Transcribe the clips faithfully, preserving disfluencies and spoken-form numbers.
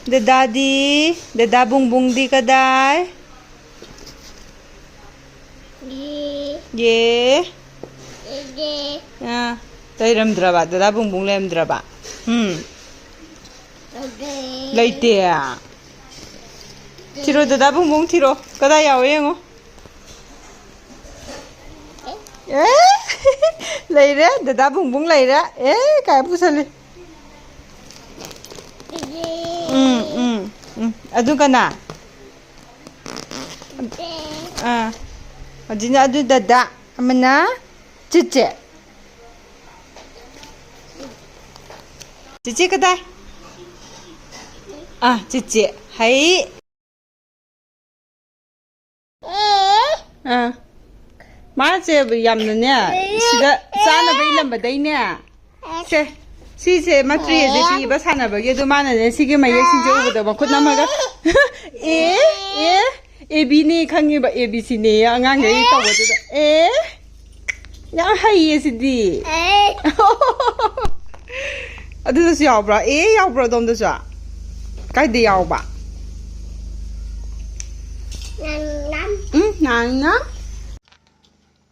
ꯗꯗꯥꯗꯤ? ꯗꯗꯥ ꯕꯨꯡꯕꯨꯡꯗꯤ ꯀꯗꯥꯏ? ꯌꯦ꯫ ꯑꯥ, ꯂꯩꯔꯝꯗ꯭ꯔꯕ? ꯗꯗꯥ ꯕꯨꯡꯕꯨꯡ ꯂꯩꯔꯝꯗ꯭ꯔꯕ? ꯎꯝ꯫ ꯂꯩꯇꯦ꯫ ꯊꯤꯔꯣ, ꯗꯗꯥ ꯕꯨꯡꯕꯨꯡ ꯊꯤꯔꯣ꯫ ꯀꯗꯥꯏ ꯌꯥꯎꯋꯦ ꯌꯦꯡꯉꯣ꯫ ꯑꯦ, ꯂꯩꯔꯦ꯫ ꯗꯗꯥ ꯕꯨꯡꯕꯨꯡ ꯂꯩꯔꯦ꯫ ꯑꯦ, ꯀꯥꯏ ꯄꯨꯁꯜꯂꯤ꯫ ꯎꯝ, ꯎꯝ, ꯎꯝ꯫ ꯑꯗꯨ ꯀꯅꯥ? ꯑꯥ꯫ ꯑꯗꯨꯅ ꯑꯗꯨ ꯗꯗꯥ꯫ ꯑꯃꯅ ꯆꯤꯆꯦ꯫ ꯆꯤꯆꯦ ꯀꯗꯥꯏ? ꯑꯥ, ꯆꯤꯆꯦ꯫ ꯍꯩ꯫ ꯑꯥ꯫ ꯃꯥꯁꯦ ꯌꯥꯝꯅꯅꯦ, ꯁꯤꯗ ꯆꯥꯅꯕ ꯏꯜꯂꯝꯕꯗꯩꯅꯦ꯫ ꯁꯦ, ꯁꯤꯁꯦ ꯃꯥ ꯇ꯭ꯔꯦꯁꯦ ꯄꯤꯕ ꯁꯥꯟꯅꯕꯒꯤ, ꯑꯗꯨ ꯃꯥꯅꯅꯦ ꯁꯤꯒꯤ ꯃꯌꯦꯛꯁꯤꯡꯁꯦ ꯎꯕꯗ ꯃꯈꯨꯠ ꯅꯝꯃꯒ, "ꯑꯦ, ꯑꯦ, ꯑꯦ ꯕꯤꯅꯦ ꯈꯪꯉꯤꯕ, ꯑꯦ ꯕꯤ ꯁꯤꯅꯦ" ꯑꯉꯥꯡꯈꯩ ꯇꯧꯕꯗꯨꯗ꯫ ꯑꯦ, ꯌꯥꯝ ꯍꯩꯌꯦ ꯁꯤꯗꯤ꯫ ꯑꯗꯨꯗꯁꯨ ꯌꯥꯎꯕ꯭ꯔꯥ? ꯑꯦ ꯌꯥꯎꯕ꯭ꯔꯥ ꯑꯗꯣꯝꯗꯁꯨ? ꯀꯥꯏꯗ ꯌꯥꯎꯕ? ꯅꯪ ꯅꯪ꯫ ꯎꯝ, ꯅꯪ ꯅꯪ꯫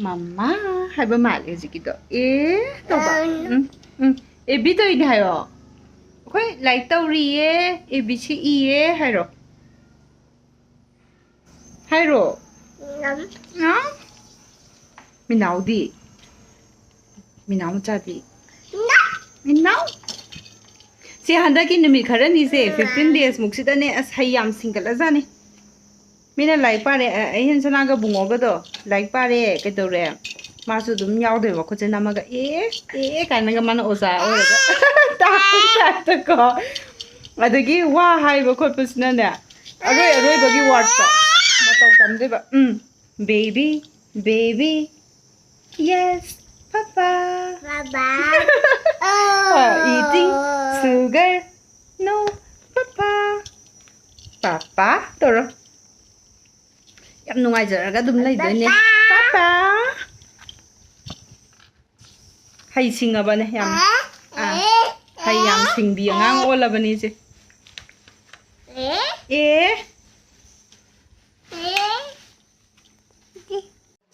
ꯃꯃꯥ ꯍꯥꯏꯕ ꯃꯥꯜꯂꯦ ꯍꯧꯖꯤꯛꯀꯤꯗꯣ꯫ ꯑꯦ ꯇꯧꯕ꯫ ꯎꯝ, ꯎꯝ꯫ ꯑꯦ ꯕꯤ ꯇꯧꯔꯤꯅꯦ ꯍꯥꯏꯌꯣ꯫ ꯑꯩꯈꯣꯏ ꯂꯥꯏꯔꯤꯛ ꯇꯧꯔꯤꯌꯦ꯫ ꯑꯦ ꯕꯤ ꯁꯤ ꯏꯌꯦ ꯍꯥꯏꯔꯣ꯫ ꯍꯥꯏꯔꯣ꯫ ꯅꯪ꯫ ꯅꯪ꯫ ꯃꯤꯅꯥꯎꯗꯤ? ꯃꯤꯅꯥꯎ ꯃꯆꯥꯗꯤ? ꯅꯪ꯫ ꯃꯤꯅꯥꯎ꯫ ꯁꯤ ꯍꯟꯗꯛꯀꯤ ꯅꯨꯃꯤꯠ ꯈꯔꯅꯤꯁꯦ, ꯐꯤꯐꯇꯤꯟ ꯗꯦꯖ ꯃꯨꯛꯁꯤꯗꯅꯦ, ꯑꯁ, ꯍꯩ ꯌꯥꯝ ꯁꯤꯡꯒꯠꯂꯖꯥꯠꯅꯤ꯫ ꯃꯤꯅ ꯂꯥꯏꯔꯤꯛ ꯄꯥꯔꯦ, ꯑ-, ꯑꯍꯤꯟ ꯁꯅꯥꯒ ꯕꯨꯡꯉꯣꯒꯗꯣ ꯂꯥꯏꯔꯤꯛ ꯄꯥꯔꯦ, ꯀꯩꯗꯧꯔꯦ? ꯃꯥꯁꯨ ꯑꯗꯨꯝ ꯌꯥꯎꯗꯣꯏꯕ, ꯈꯨꯠꯁꯦ ꯅꯝꯃꯒ, "ꯑꯦ, ꯑꯦ" ꯀꯥꯏꯅꯒ ꯃꯥꯅ ꯑꯣꯖꯥ ꯑꯣꯏꯔꯒ ꯇꯥꯛꯄꯒꯤ ꯇꯥꯏꯞꯇꯀꯣ꯫ ꯑꯗꯒꯤ ꯋꯥ ꯍꯥꯏꯕ ꯈꯣꯠꯄꯁꯤꯅꯅꯦ, ꯑꯔꯣꯏ ꯑꯔꯣꯏꯕꯒꯤ ꯋꯥꯔꯗꯇꯣ ꯃꯇꯧ ꯇꯝꯗꯣꯏꯕ꯫ ꯎꯝ, baby, baby, yes, papa. Papa. Eating sugar, no, papa. Papa ꯇꯧꯔꯣ꯫ ꯌꯥꯝ ꯅꯨꯡꯉꯥꯏꯖꯔꯒ ꯑꯗꯨꯝ ꯂꯩꯗꯣꯏꯅꯦ꯫ ꯄꯥꯄꯥ꯫ ꯄꯥꯄꯥ꯫ ꯍꯩ ꯁꯤꯡꯉꯕꯅꯦ ꯌꯥꯝ꯫ ꯑꯥ꯫ ꯍꯩ ꯌꯥꯝ ꯁꯤꯡꯕꯤ ꯑꯉꯥꯡ ꯑꯣꯜꯂꯕꯅꯤ ꯏꯆꯦ꯫ ꯑꯦ꯫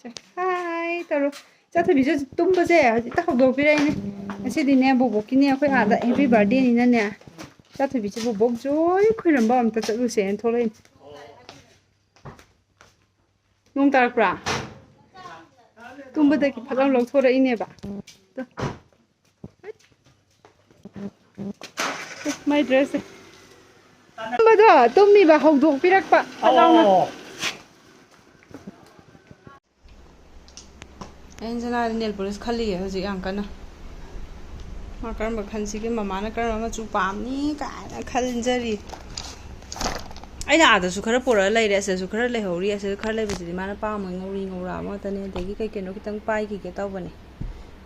ꯁꯦ, ꯍꯥꯏ ꯇꯧꯔꯣ꯫ ꯏꯆꯥꯊꯣꯏꯕꯤꯁꯨ ꯇꯨꯝꯕꯁꯦ ꯍꯧꯖꯤꯛꯇ ꯍꯧꯗꯣꯛꯄꯤꯔꯛꯏꯅꯦ꯫ ꯉꯁꯤꯗꯤꯅꯦ, ꯕꯣꯕꯣꯛꯀꯤꯅꯦ, ꯑꯩꯈꯣꯏ ꯑꯥꯗ happy birthday ꯅꯤꯅꯅꯦ, ꯏꯆꯥꯊꯣꯏꯕꯤꯁꯦ ꯕꯣꯕꯣꯛ ꯖꯣꯏ ꯈꯣꯏꯔꯝꯕ ꯑꯝꯇ ꯆꯠꯂꯨꯁꯦꯅ ꯊꯣꯛꯂꯛꯏꯅꯦ꯫ ꯅꯣꯡ ꯇꯥꯔꯛꯄ꯭ꯔꯥ? ꯇꯨꯝꯕꯗꯒꯤ ꯐꯠ ꯂꯥꯎ ꯂꯧꯊꯣꯔꯛꯏꯅꯦꯕ꯫ ꯃꯥꯏ dress ꯁꯦ꯫ ꯇꯨꯝꯕꯗꯣ, ꯇꯨꯝꯃꯤꯕ ꯍꯧꯗꯣꯛꯄꯤꯔꯛꯄ ꯐꯠ ꯂꯥꯎꯅ꯫ ꯑꯣ꯫ ꯑꯦꯟꯖꯅꯥꯗꯤ nail polish ꯈꯜꯂꯤꯌꯦ ꯍꯧꯖꯤꯛ ꯌꯥꯝ ꯀꯟꯅ꯫ ꯃꯥ ꯀꯔꯝꯕ ꯈꯟꯁꯤꯒꯦ, ꯃꯃꯥꯅ ꯀꯔꯝꯕ ꯃꯆꯨ ꯄꯥꯝꯅꯤ ꯀꯥꯏꯅ ꯈꯟꯖꯔꯤ꯫ ꯑꯩꯅ ꯑꯥꯗꯁꯨ ꯈꯔ ꯄꯨꯔꯛꯑ ꯂꯩꯔꯦ, ꯑꯁꯤꯗꯁꯨ ꯈꯔ ꯂꯩꯍꯧꯔꯤ꯫ ꯑꯁꯤꯗ ꯈꯔ ꯂꯩꯕꯁꯤꯗꯤ ꯃꯥꯅ ꯄꯥꯝꯃꯣꯏ, ꯉꯧꯔꯤ ꯉꯧꯔꯥ ꯑꯃ ꯉꯥꯛꯇꯅꯦ꯫ ꯑꯗꯒꯤ ꯀꯩ ꯀꯩꯅꯣ ꯈꯤꯇꯪ ꯄꯥꯏꯈꯤꯒꯦ ꯇꯧꯕꯅꯦ꯫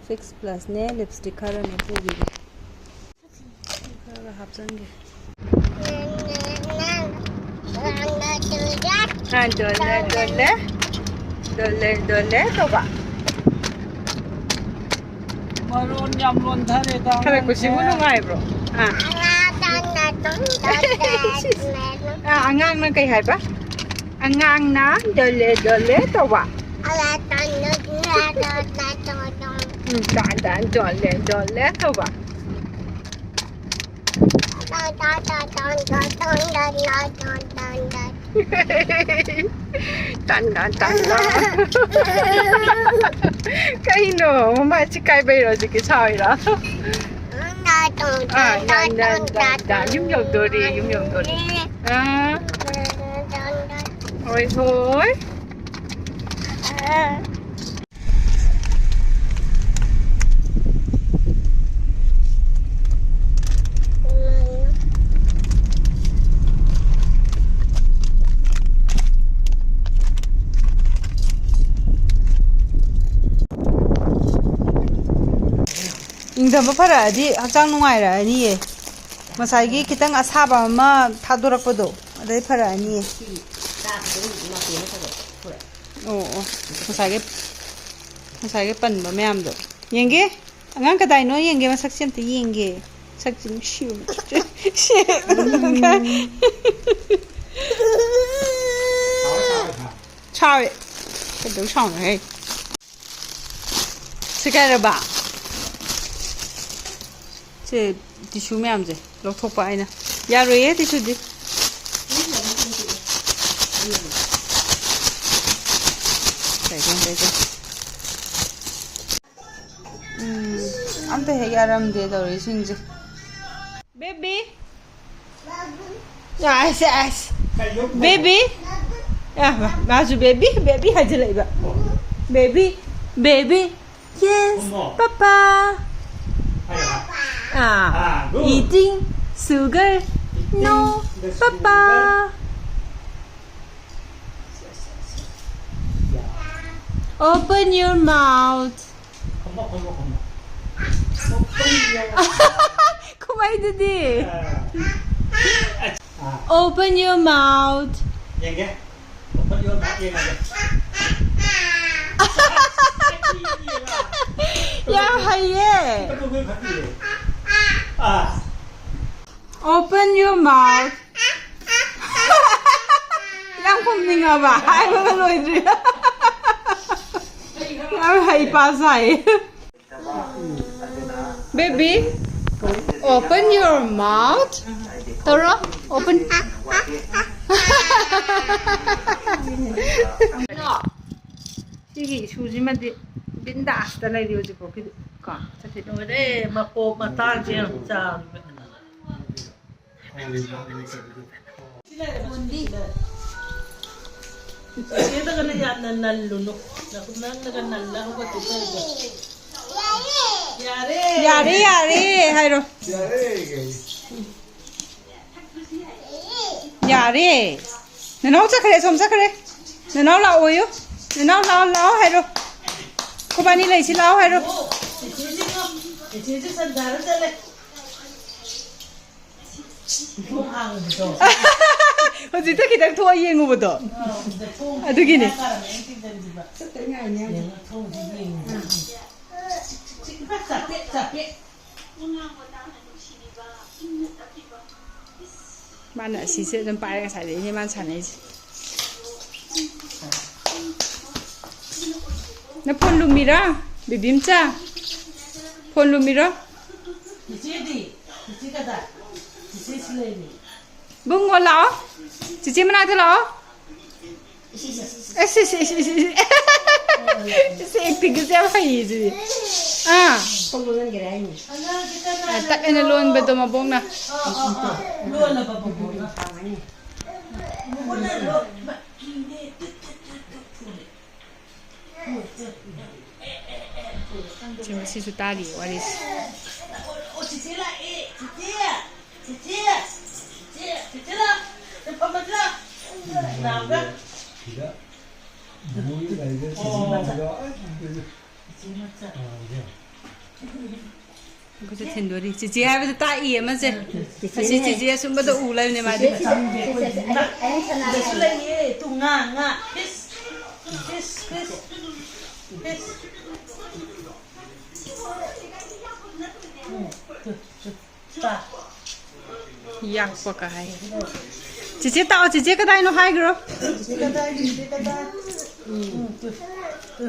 Fix Plus ꯅꯦ, lipstick ꯈꯔꯅꯦ ꯄꯨꯈꯤꯒꯦ꯫ ꯈꯔꯒ ꯍꯥꯞꯆꯤꯟꯒꯦ꯫ ꯑꯥ, ꯗꯣꯜꯂꯦ, ꯗꯣꯜꯂꯦ꯫ ꯗꯣꯜꯂꯦ, ꯗꯣꯜꯂꯦ ꯇꯧꯕ꯫ ꯃꯔꯣꯟ ꯌꯥꯝ ꯂꯣꯟꯊꯔꯦꯗ ꯈꯔ ꯑꯉꯥꯡꯁꯦ꯫ ꯀꯨꯁꯤꯕꯨ ꯅꯨꯡꯉꯥꯏꯕ꯭ꯔꯣ? ꯑꯥ꯫ ꯑꯥ, ꯑꯉꯥꯡꯅ ꯀꯩ ꯍꯥꯏꯕ? ꯑꯉꯥꯡꯅ ꯗꯣꯜꯂꯦ, ꯗꯣꯜꯂꯦ ꯇꯧꯕ꯫ ꯎꯝ, ꯇꯥꯟ, ꯇꯥꯟ, ꯗꯣꯜꯂꯦ, ꯗꯣꯜꯂꯦ ꯇꯧꯕ꯫ ꯇꯟ, ꯇꯟ, ꯇꯟ, ꯇꯟ꯫ ꯀꯩꯅꯣ? ꯃꯃꯥ ꯆꯤꯛꯀꯥꯏꯕꯩꯔꯣ ꯍꯧꯖꯤꯛꯀꯤ ꯁꯥꯎꯔꯤꯔꯣ? ꯑꯥ, ꯇꯟ, ꯇꯟ, ꯇꯟ, ꯇꯟ꯫ ꯌꯨꯝ ꯌꯧꯗꯣꯔꯦ, ꯌꯨꯝ ꯌꯧꯗꯣꯔꯦ꯫ ꯑꯥ꯫ ꯍꯣꯏ, ꯍꯣꯏ꯫ ꯏꯪꯊꯕ ꯐꯔꯛꯑꯗꯤ ꯍꯛꯆꯥꯡ ꯅꯨꯡꯉꯥꯏꯔꯛꯑꯅꯤꯌꯦ꯫ ꯉꯁꯥꯏꯒꯤ ꯈꯤꯇꯪ ꯑꯁꯥꯕ ꯑꯃ ꯊꯥꯗꯣꯔꯛꯄꯗꯣ, ꯑꯗꯩ ꯐꯔꯛꯑꯅꯤꯌꯦ꯫ ꯑꯣ, ꯑꯣ꯫ ꯉꯁꯥꯏꯒꯤ, ꯉꯁꯥꯏꯒꯤ ꯄꯟꯕ ꯃꯌꯥꯝꯗꯣ꯫ ꯌꯦꯡꯒꯦ꯫ ꯑꯉꯥꯡ ꯀꯗꯥꯏꯅꯣ ꯌꯦꯡꯒꯦ, ꯃꯁꯛꯁꯦ ꯑꯝꯇ ꯌꯦꯡꯒꯦ꯫ ꯁꯛꯁꯤ ꯅꯨꯡꯁꯤꯕ꯫ ꯁꯥꯎꯋꯦ꯫ ꯀꯩꯗꯧ ꯁꯥꯎꯅꯣꯍꯦ? ꯁꯤ ꯀꯥꯏꯔꯕ? ꯁꯦ ꯇꯤꯁꯨ ꯃꯌꯥꯝꯁꯦ ꯂꯧꯊꯣꯛꯄ ꯑꯩꯅ꯫ ꯌꯥꯔꯣꯏꯌꯦ ꯇꯤꯁꯨꯗꯤ꯫ ꯀꯩꯅꯣ, ꯀꯩꯅꯣ꯫ ꯎꯝ, ꯑꯝꯇ ꯍꯦꯛ ꯌꯥꯔꯝꯗꯦ ꯇꯧꯔꯤꯁꯤꯡꯁꯦ꯫ ꯕꯦꯕꯤ꯫ ꯑꯁ, ꯑꯁ꯫ ꯕꯦꯕꯤ꯫ ꯑ, ꯃꯥ-, ꯃꯥꯁꯨ ꯕꯦꯕꯤ, ꯕꯦꯕꯤ ꯍꯥꯏꯖꯤꯜꯂꯛꯏꯕ꯫ Baby, baby. Yes, ꯄꯄꯥ꯫ Ah, eating sugar. No, ꯄꯄꯥ꯫ Open your mouth. ꯈꯨꯝꯃꯣ, ꯈꯨꯝꯃꯣ, ꯈꯨꯝꯃꯣ꯫ ꯈꯨꯝꯃꯩꯗꯨꯗꯤ꯫ ꯑꯥ꯫ Open your mouth. ꯌꯦꯡꯒꯦ꯫ Open your mouth ꯌꯦꯡꯉꯒꯦ꯫ ꯌꯥꯝ ꯍꯩꯌꯦ꯫ ꯑꯥ꯫ Open your mouth. ꯌꯥꯝ ꯈꯨꯝꯅꯤꯡꯉꯕ? ꯍꯥꯏꯕꯒ ꯂꯣꯏꯗ꯭ꯔꯤ꯫ ꯌꯥꯝ ꯍꯩꯄꯥ ꯁꯥꯏ꯫ Baby, open your mouth. ꯇꯧꯔꯣ, open. ꯁꯤꯒꯤ ꯏꯁꯨꯁꯤꯃꯗꯤ ꯕꯤꯟꯗꯥꯁꯇ ꯂꯩꯔꯤ ꯍꯧꯖꯤꯛꯐꯥꯎꯒꯤꯗꯤ꯫ ꯀꯣ, ꯆꯠꯈꯤꯗꯣ꯫ ꯂꯣꯏꯔꯦ, ꯃꯄꯣꯛ ꯃꯇꯥꯡꯁꯦ ꯌꯥꯝ ꯆꯥꯎꯔꯤꯕ꯫ ꯆꯦꯆꯦꯗꯒꯅ ꯌꯥꯝꯅ ꯅꯜꯂꯨꯅꯨ꯫ ꯅꯪꯅꯒ ꯅꯜꯂ ꯍꯧꯒꯠꯇꯣꯏ ꯇꯧꯔꯤꯗꯣ꯫ ꯌꯥꯔꯦ꯫ ꯌꯥꯔꯦ, ꯌꯥꯔꯦ ꯍꯥꯏꯔꯣ꯫ ꯌꯥꯔꯦ꯫ ꯅꯅꯥꯎ ꯆꯠꯈ꯭ꯔꯦ, ꯑꯁꯣꯝ ꯆꯠꯈ꯭ꯔꯦ꯫ ꯅꯅꯥꯎ ꯂꯥꯛꯑꯣꯌꯨ꯫ ꯅꯅꯥꯎ ꯂꯥꯛꯑꯣ, ꯂꯥꯛꯑꯣ ꯍꯥꯏꯔꯣ꯫ ꯈꯣꯏꯕꯥꯅꯤ ꯂꯩꯁꯤ ꯂꯥꯛꯑꯣ ꯍꯥꯏꯔꯣ꯫ ꯆꯦꯆꯦꯁꯤ ꯉꯣ, ꯆꯦꯆꯦꯁꯤ ꯁꯟꯗꯥꯔ ꯆꯠꯂꯦ꯫ ꯊꯣꯡ ꯍꯥꯡꯕꯗꯣ꯫ ꯍꯧꯖꯤꯛꯇ ꯈꯤꯇꯪ ꯊꯣꯛꯑ ꯌꯦꯡꯉꯨꯕꯗꯣ꯫ ꯑꯗꯨꯒꯤꯅꯦ꯫ ꯃꯌꯥ ꯀꯥꯔꯝꯃꯦ, ꯑꯩꯅ ꯊꯤꯡꯖꯤꯟꯈꯤꯕ꯫ ꯆꯠꯇ ꯉꯥꯏꯔꯤꯅꯦ꯫ ꯌꯦꯡꯉꯣ, ꯊꯣꯡꯁꯤ ꯌꯦꯡꯉꯣ꯫ ꯆꯤꯛ, ꯆꯤꯛ, ꯆꯤꯛ, ꯆꯥꯄꯦꯠ, ꯆꯥꯄꯦꯠ꯫ ꯃꯥꯅ ꯑꯁꯤꯁꯦ ꯑꯗꯨꯝ ꯄꯥꯏꯔꯒ ꯉꯁꯥꯏꯗꯒꯤꯅꯦ ꯃꯥꯅ ꯁꯥꯟꯅꯩꯁꯦ꯫ ꯅ ꯐꯣꯟ ꯂꯨꯝꯃꯤꯔꯥ? ꯕꯤꯕꯤꯝꯆꯥ, ꯐꯣꯟ ꯂꯨꯝꯃꯤꯔꯣ? ꯆꯤꯆꯦꯗꯤ? ꯆꯤꯆꯦ ꯀꯗꯥꯏ? ꯆꯤꯆꯦ ꯁꯤ ꯂꯩꯔꯤ꯫ ꯕꯨꯡꯉꯣ ꯂꯥꯛꯑꯣ, ꯆꯤꯆꯦ ꯃꯅꯥꯛꯇ ꯂꯥꯛꯑꯣ꯫ ꯑꯁ, ꯑꯁ, ꯑꯁ, ꯑꯁ, ꯑꯁ꯫ ꯑꯁ, actingꯒꯁꯦ ꯌꯥꯝ ꯍꯩꯌꯦ ꯁꯤꯗꯤ꯫ ꯑꯥ꯫ ꯄꯣꯛ ꯂꯣꯟꯒꯦꯔꯥ ꯍꯥꯏꯅꯤ꯫ ꯑ, ꯇꯛ ꯍꯥꯏꯅ ꯂꯣꯟꯕꯗꯣ ꯃꯕꯣꯛꯅ꯫ ꯁꯤ ꯃꯁꯤꯁꯨ ꯇꯥꯔꯤꯌꯦ ꯋꯥꯔꯤꯁꯦ꯫ ꯆꯤꯆꯦ ꯂꯥꯛꯑꯦ, ꯆꯤꯆꯦ꯫ ꯆꯤꯆꯦ! ꯆꯤꯆꯦ! ꯆꯤꯆꯦ ꯂꯥꯛ! ꯆꯤꯆꯦ ꯐꯝꯃꯁꯤ ꯂꯥꯛ! ꯂꯥꯛꯑꯒ꯫ ꯁꯤꯗ ꯃꯣꯏ ꯂꯩꯔꯦ, ꯆꯤꯆꯦ ꯃꯆꯥ꯫ ꯆꯤꯆꯦ ꯃꯆꯥ꯫ ꯑꯥ, ꯍꯧꯖꯤꯛ꯫ ꯑꯩꯈꯣꯏꯁꯨ ꯊꯤꯟꯗꯣꯔꯤ꯫ ꯆꯤꯆꯦ ꯍꯥꯏꯕꯗ ꯇꯥꯛꯏꯌꯦ ꯑꯃꯁꯦ꯫ ꯆꯤꯆꯦꯅꯦ꯫ ꯑꯁꯤ ꯆꯤꯆꯦ ꯑꯁꯨꯝꯕꯗ ꯎ ꯂꯩꯕꯅꯦ ꯃꯥꯗꯤ꯫ ꯆꯤꯆꯦ, ꯆꯤꯆꯦ, ꯆꯤꯆꯦ, ꯑꯩ, ꯑꯩ ꯁꯅꯥ ꯁꯤꯗꯁꯨ ꯂꯩꯌꯦ꯫ ꯇꯨ ꯉꯥ, ꯉꯥ꯫ Fish꯫ Fish, fish, fish꯫ ꯎꯝ, ꯇꯨ, ꯇꯨ꯫ ꯌꯥꯛꯄ ꯀꯥꯏ꯫ ꯆꯤꯆꯦ ꯇꯥꯛꯑꯣ, ꯆꯤꯆꯦ ꯀꯗꯥꯏꯅꯣ ꯍꯥꯏꯈ꯭ꯔꯣ꯫ ꯆꯤꯆꯦ ꯀꯗꯥꯏ, ꯆꯤꯆꯦ ꯀꯗꯥꯏ? ꯎꯝ, ꯇꯨ, ꯇꯨ꯫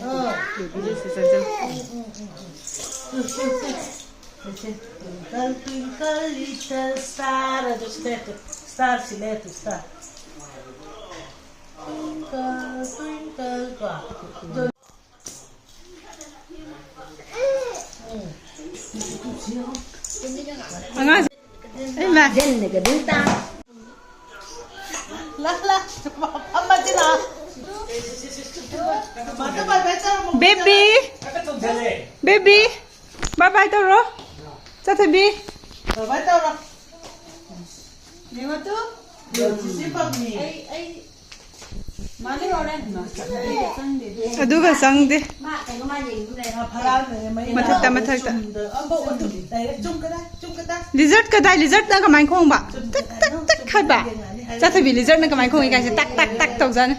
ꯑꯥ꯫ ꯕꯦꯕꯤꯗꯁꯨ ꯆꯪꯁꯤꯜꯂꯨ꯫ Um, um, um, um. ꯇꯨ, ꯇꯨ, ꯇꯨ꯫ ꯆꯤꯆꯦ, twinkle, twinkle, little star ꯑꯗꯨ ꯁꯤꯗ ꯇꯨ꯫ Star ꯁꯤ ꯂꯩ ꯇꯨ, star꯫ Twinkle, twinkle ꯀꯣ꯫ ꯑꯉꯥꯡ ꯏꯃꯥ꯫ ꯂꯥ, ꯂꯥ, ꯐꯝꯃꯁꯤ ꯂꯥ꯫ ꯕꯦꯕꯤ꯫ ꯕꯦꯕꯤ꯫ Bye bye ꯇꯧꯔꯣ꯫ ꯆꯠꯊꯕꯤ꯫ Bye bye ꯇꯧꯔꯣ꯫ ꯌꯦꯡꯉꯣ ꯇꯨ꯫ ꯆꯤꯆꯦ ꯄꯝꯃꯤ꯫ ꯑꯩ, ꯑꯩ ꯃꯥꯅꯦ ꯍꯣꯔꯦꯟ꯫ ꯑꯗꯨꯒ ꯆꯪꯗꯦ꯫ ꯃꯥ ꯀꯩꯅꯣ ꯃꯥ ꯌꯦꯡꯉꯨ ꯂꯩ꯫ ꯃꯥ ꯐꯔꯥ ꯂꯩꯔꯦ, ꯃꯩ ꯃꯊꯛꯇ, ꯂꯥꯛꯑꯣ꯫ ꯃꯊꯛꯇ꯫ ꯆꯨꯝꯗ꯫ ꯑꯝꯕꯣ ꯑꯗꯨ ꯂꯩꯔꯦ꯫ ꯆꯨꯝ ꯀꯗꯥꯏ? ꯆꯨꯝ ꯀꯗꯥꯏ? Lizard ꯀꯗꯥꯏ? Lizardꯅ ꯀꯃꯥꯏꯅ ꯈꯣꯡꯕ? ꯆꯨꯝ ꯇꯛ, ꯀꯗꯥꯏ? ꯇꯛ, ꯇꯛ ꯆꯨꯝ ꯍꯥꯏꯕ꯫ ꯀꯗꯥꯏ? ꯆꯠꯊꯕꯤ, lizardꯅ ꯀꯃꯥꯏꯅ ꯈꯣꯡꯉꯤ ꯀꯥꯏꯁꯦ ꯇꯛ, ꯇꯛ, ꯇꯛ ꯇꯧꯖꯥꯠꯅꯤ꯫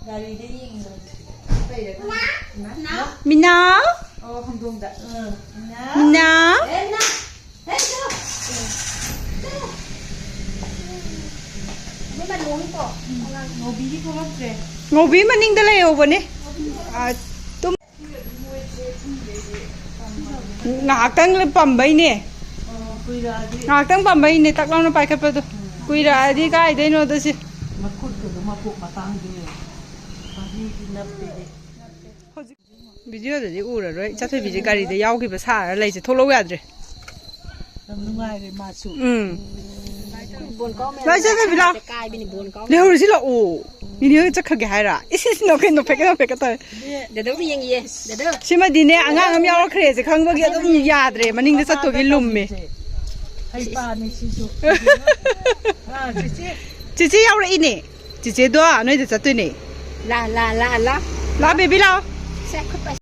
ꯒꯥꯔꯤꯗ ꯌꯦꯡꯉꯨ꯫ ꯃꯤꯅꯥꯎ꯫ ꯑꯣ, ꯍꯪꯗꯣꯡꯗ꯫ ꯎꯝ꯫ ꯃꯤꯅꯥꯎ꯫ ꯑꯦ, ꯃꯤꯅꯥꯎ꯫ ꯑꯦ, ꯆꯠꯂꯣ꯫ ꯆꯠꯂꯣ꯫ ꯉꯧꯕꯤꯗꯤ ꯊꯣꯛꯂꯛꯇ꯭ꯔꯦ꯫ ꯉꯧꯕꯤ ꯃꯅꯤꯡꯗ ꯂꯩꯍꯧꯕꯅꯦ꯫ ꯑꯥ, ꯇꯨꯝ-, ꯉꯥꯏꯍꯥꯛꯇꯪ ꯄꯝꯕꯩꯅꯦ꯫ ꯉꯥꯏꯍꯥꯛꯇꯪ ꯄꯝꯕꯩꯅꯦ ꯇꯛ ꯂꯥꯎꯅ ꯄꯥꯏꯈꯠꯄꯗꯣ꯫ ꯀꯨꯏꯔꯛꯑꯗꯤ ꯀꯥꯏꯗꯩꯅꯣꯗ ꯁꯤ꯫ ꯃꯈꯨꯠꯀꯗꯣ ꯃꯄꯣꯛ ꯃꯇꯥꯡꯗꯤ ꯃꯍꯤꯗꯤ ꯅꯞꯄꯦꯍꯦ꯫ ꯍꯧꯖꯤꯛ ꯚꯤꯗꯤꯑꯣꯗꯗꯤ ꯎꯔꯔꯣꯏ꯫ ꯆꯥꯊꯣꯏꯕꯤꯁꯦ ꯒꯥꯔꯤꯗ ꯌꯥꯎꯈꯤꯕ ꯁꯥꯔ ꯂꯩꯁꯦ꯫ ꯊꯣꯛꯂꯛꯎ ꯌꯥꯗ꯭ꯔꯦ꯫ ꯌꯥꯝ ꯅꯨꯡꯉꯥꯏꯔꯦ ꯃꯥꯁꯨ꯫ ꯎꯝ꯫ ꯕꯣꯟ ꯀꯥꯎ ꯃꯌꯥꯝ ꯂꯥꯛꯑꯣ, ꯆꯠꯂꯁꯤ, ꯂꯥꯛꯑꯣ꯫ ꯀꯥꯏꯕꯤꯅꯤ ꯕꯣꯟ ꯀꯥꯎ ꯂꯩꯍꯧꯔꯁꯤ ꯂꯥꯛꯑꯣ꯫ ꯅꯤꯅꯦ ꯍꯣꯏ ꯆꯠꯈ꯭ꯔꯒꯦ ꯍꯥꯏꯔ? ꯏꯁ, ꯏꯁ, ꯅꯣꯛꯐꯦꯠ, ꯅꯣꯛꯐꯦꯠꯀ ꯇꯧꯋꯦ꯫ ꯗꯗꯧꯗꯤ ꯌꯦꯡꯉꯤꯌꯦ꯫ ꯗꯗꯧ꯫ ꯁꯤꯃꯗꯤꯅꯦ, ꯑꯉꯥꯡ ꯑꯃ ꯌꯥꯎꯔꯛꯈ꯭ꯔꯦꯁꯦ ꯈꯪꯕꯒꯤ ꯑꯗꯨꯝ ꯌꯥꯗ꯭ꯔꯦ꯫ ꯃꯅꯤꯡꯗ ꯆꯠꯇꯣꯏꯒꯤ ꯂꯨꯝꯃꯦ꯫ ꯍꯩꯄꯥꯅꯤ ꯁꯤꯁꯨ꯫ ꯑꯥ, ꯆꯤꯆꯦ꯫ ꯆꯤꯆꯦ ꯌꯥꯎꯔꯛꯏꯅꯦ꯫ ꯆꯤꯆꯦꯗꯣ ꯅꯣꯏꯗ ꯆꯠꯇꯣꯏꯅꯦ꯫ ꯂꯥ, ꯂꯥ, ꯂꯥ, ꯂꯥ꯫ ꯂꯥ, ꯕꯦꯕꯤ, ꯂꯥꯛꯑꯣ꯫ ꯁꯦ, ꯈꯨꯠ ꯄꯥꯏ-,